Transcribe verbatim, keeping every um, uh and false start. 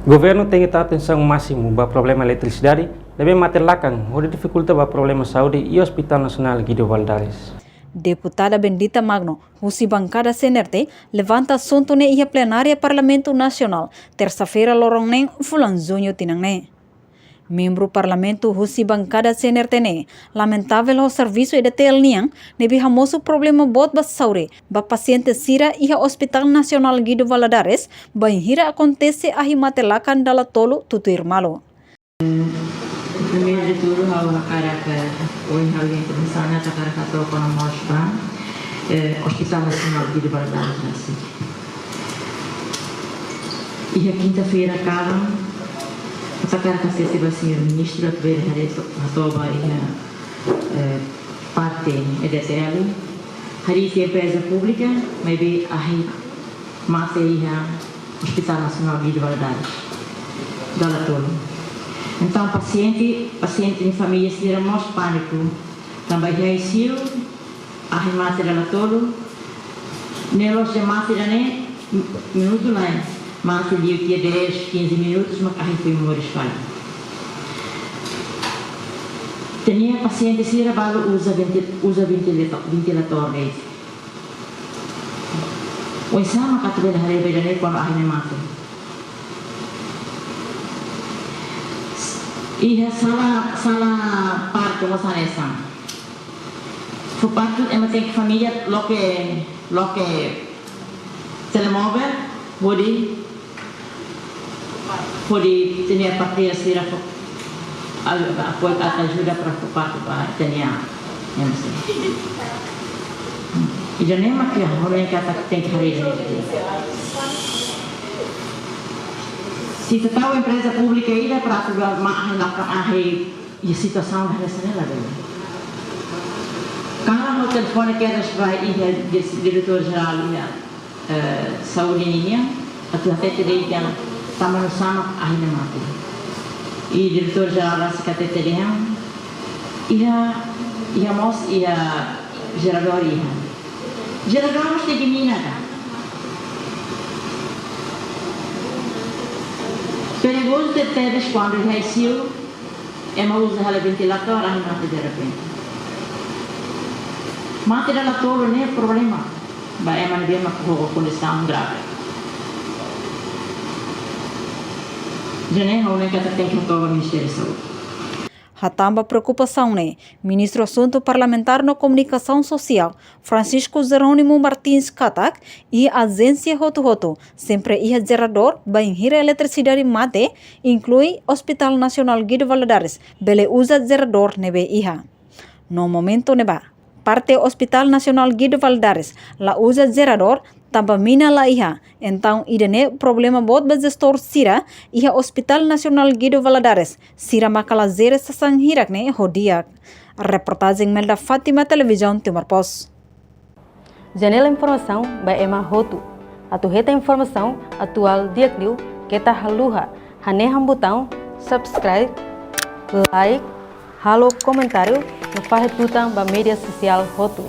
Governu tenke tau atensaun másimu ba problema eletrisidade ne'ebé mate lakan hodi difikulta ba problema saúde iha Hospital Nasionál Guido Valadares. Deputada Bendita Magno, husi bankada C N R T, levanta asuntu ne'e iha plenária Parlamentu Nasionál, tersa-feira loron neen fulan Juñu tinan ne'e. Membru Parlamentu husi bankada C N R T ne'e lamentavel ho servisu E D T L nian, ne'ebé hamosu problema boot ba saúde ba pasiente sira iha Hospital Nasionál Guido Valadares, bainhira akontese ahi mate lakan dala tolu tutuir malu. Primeiru de tudu, ha'u hakarak, eh, ohin ha'u iha intervensaun ne'e hakarak hato'o kona-ba, eh, Hospital Nasionál Guido Valadares rasik. Iha kinta-feira kalan, ha'u hakarak hatete ba señór ministru atu bele haree to-, hato'o ba iha, eh, parte E D T L, harii tiha empreza públika, maibé ahi mate iha Hospital Nasionál Guido Valadares dala tolu. Entaun, pasiente, pasiente nia família sira mós pániku. Tanba iha I C U, ahi mate dala tolu. Ne'e la'ós de'it mate ida-ne'e, mi-, minutu lae. Mate liu tiha dez, quinze minutus, mak ahi foin moris fali. Ita-nia pasiente sira balu uza venti-, uza ventilator, ventilator de'it. Oinsá mak atu bele haree ba ida-ne'e kuandu ahi ne'e mate. Iha sala, sala partu mós hanesan. Fó partu ema tenke família loke, loke telemovel, hodi, hodi ita-nia parteira sira fó, a-, apoiu, a-, ajuda para fó partu ba ita-nia, ema sira. Ida-ne'e mak ha'u hanoin katak tenke haree ida-ne'e. Se ita tau empreza públika ida para atu ba mak ahi lakan ahi, iha situasaun hanesan ne'e labele. Kalan ha'u telefone kedas ba iha dis-, diretór jerál iha, eh, saúde ninian, atu hatete de'it katak tanba nusá mak ahi ne'e mate. I diretór jerál rasik hatete dehan, iha, iha mós iha jeradór iha. Jeradór mós tenke mina ka? Perigozu tebetebes kuandu iha I C U, ema uza hela ventilator, ahi mate derrepente. Mate dala tolu ne'e problema ba ema ne'ebé mak ho kondisaun grave. Ida-ne'e ha'u hanoin katak tenke hato'o ba Ministériu Saúde. Hatán ba preokupasaun ne'e, Ministru Asuntu Parlamentár no Komunikasaun Sosiál, Francisco Jerónimo Martins katak, iha ajénsia hotu-hotu sempre iha jeradór bainhira eletrisidade mate, inklui Hospital Nasionál Guido Valadares, bele uza jeradór ne'ebé iha. No momentu ne'ebá, parte Hospital Nasionál Guido Valadares la uza jeradór, tanba mina la iha. Entaun, ida-ne'e problema boot ba jestór sira iha Hospital Nasionál Guido Valadares, sira maka la jere sasán hirak ne'e ho di'ak. Reportajen Melda Fátima, Televizaun Timor Post. Janela informasaun ba ema hotu. Atu hetan informasaun atuál di'ak liu, keta haluha hanehan butaun subscribe, like, halo komentáriu no fahe tutan ba média sosiál hotu.